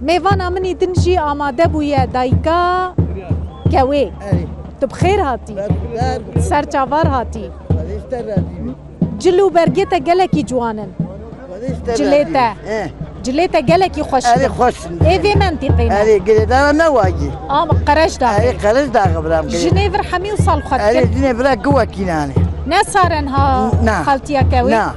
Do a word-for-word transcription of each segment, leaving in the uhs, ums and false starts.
Mêvana min î din jî amade bûye dayika Kewê. Erê. Tu bi xêr hatî. Ber, ber. Ser çavar hatî. Xwedê ji te razî be. Cil û bergê te gelekî ciwan in. Xwedê ji te razî be. Cilê te. He. Cilê te gelekî xweş in. Erê, xweş in. Ê vê mentîqê ne. Erê, girêdana ne wayî. Ama Qerejdaxê. Erê, Qerejdaxê biram girê. Jinê vir hemî wisa li xwe dikir. Erê, jinê vira giwekî nane. Ne sar in ha xaltiya Kewê? Na.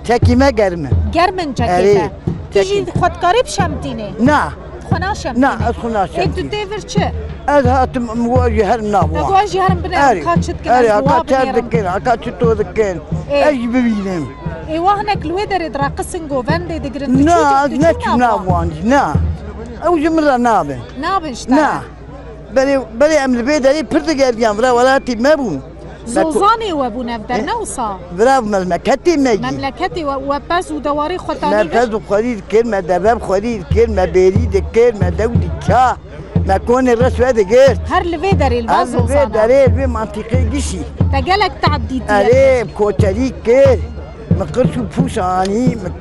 Çekî me germ in. Germ in çekê te. Erê, çekî. Tu jî xwe dikarî bişemtînê? Na. Xwe naşemtînê. Na, ez xwe naşemtînim. Ê, tu tê vir çi? Ez hatim, min got jî herim nav wan. Te got jî herim binêrim, ka çi dikin, ez bi wa binêrim. Erê, erê, haka çer dikin, haka çito dikin. Ê. Ez jî bibînim. Ê, wa hinek li wê derê direqisin, govendê digirin. Tu çû, tu çû nav wan? Na, ez neçûm nav wan jî, na. Ew ji min re nabin. Nabin ji te re? Na. Berê, berê em li vê derê pir digeriyan, vira welatî me bûn. Zozanê we bûn ev der, ne wisa? Vira memleketê me yî. Memleketê we, we pez û dewarê xwe tanî vir? Me pez bi xwedî dikir, me deve bi xwedî dikir, me bêrî dikir, me dew dikir, me konê reş vedigirt. Her li vê derê, li va Zozana? Her li vê derê, li vê mantîqê gişî. Te gelek teab dîtiye. Erê, koçerî kir, min qirç û pûç anî, min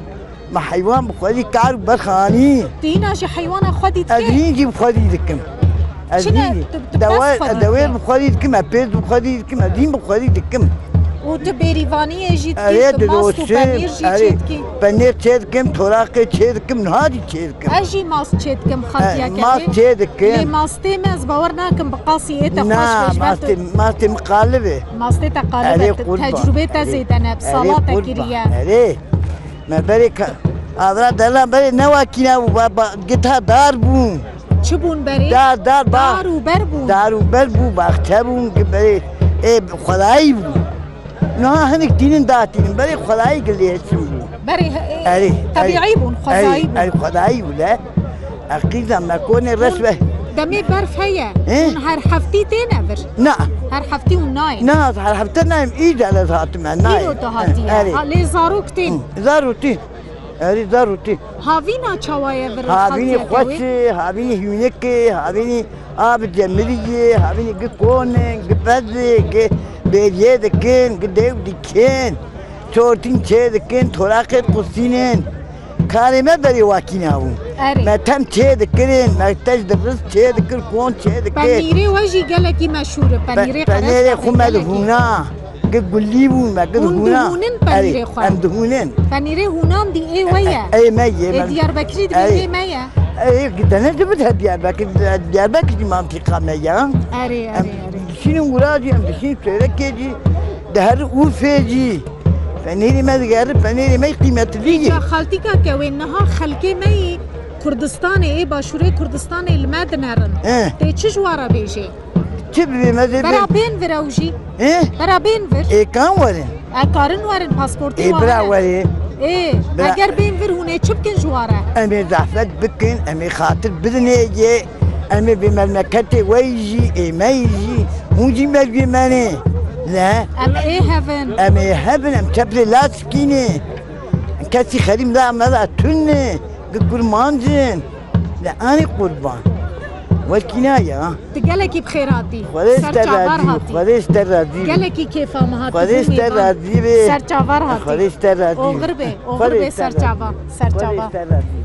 Me heywan bi xwedî kar û berx anî. Tu hîna jî heywana xwedî dikî? Ez hîn jî bi xwedî dikim. Ez hîn jî. Çi ne, tu, tu pez xwedî dikî? Dewê bi xwedî dikim, ez pêz bi xwedî dikim, ez hîn bi xwedî dikim. Û tu bêrîvaniyê jî dikî, tu mast û penîr jî çê dikî? Erê, penîr çê dikim, toraqê çê dikim, niha jî çê dikim. Ez jî mast çê dikim, xaltiya Kewê. Mast çê dikim. Lê mastê me ez bawer nakim bi qasî ê te xweş be ji ber tu. Na, mastê, mastê min qalib e. Mastê te qalib e, tecrûbê te zêde ne, bi sala te kiriye. Erê, qurban, erê. Me berê ka-, avra dela berê ne wakîna bû, ba, ba, gita dar bûn. Çi bûn berê? Dar, dar, ba-, dar û ber bûn. Dar û ber bû, baxçe bûn, ki berê, ê, xwedayî bûn. Niha hinek tînin datînin, berê xwedayî gilê heçin bû. Berê, e, erê, tebîî bûn, xwezayî bûn. Erê, xwedayî bû le. Eqîza me konê reş ve. Demê berf heye. He? Hûn her heftî têne vir? Na. Her heftî hûn nayên? Na, her hefte nayêm. Îcar ez hatime, nayêm. Îro tu hatiye. Erê. Ha, lê zarok tên? Hı, zarok tên. Erê, zarok tên. Havîna çawa ye vir? Havînî xweş e, havînî hûnik e, havînî av cemirî ye, havînî gi kon in, gi pez e, gi bêriyê dikin, gi dew dikin. Çortîn çê dikin, toraqê diqusînin. Karê me berê wakîna bû. Erê. Me tem çê dikirin, me tej di riz çê dikir, kon çê dikir. Penîrê we jî gelekî meşhûr e, penîrê Qerexdaxê gelekî. Penîrê xwe me dihûna. Gi gulî bûn, me gi dihûna. Hûn dihûnin penîrê xwe? Erê, em dihûnin. Penîrê hûnan dî ê we ye? Ê me ye. Ê Diyarbekirî dibê ê me ye? Ê, dene dibit he Diyarbekir, Diyarbekir jî mantîqa me ya. Erê, erê, erê. Dişînin wira jî, em dişînin Sêrekê jî, di her Urfê jî. Penêrê me digerin, penêrê me qîmetlî ye. Îca xaltîka Kewê, niha xelkê me yî Kurdistanê, ê başûrê Kurdistanê li me dinerin. He. Tê çi ji wan re bêjê? Çi bibê me dê Bera bên vir ew jî. He? Bera bên vir. Ê kan werin? E, karin werin, pasportê wan hene. Ê bira werin. Ê, eger bên vir hûn ê çi bikin ji wan re? Em ê zehfet bikin, em ê xatir bidinê yê. Em ê vê memleketê we yî jî, ê me yî jî, hûn jî me jî menê. Ne? Em ê hevin. Em ê hevin, em çeplê la sikînê. Kesî xerîm da me da tune, gi kurmancin. Ne anî qurban. Wekîna ya. Tu gelekî bi xêr hatî. Xwedê ji te razî be. Ser çavar hatî. Xwedê ji te razî be. Gelekî kêfa min hatî. Xwedê ji te razî be. Ser çavar hatî. Xwedê ji te razî be. Oxir be, oxir be, ser çava, ser çava. Xwedê ji te razî be.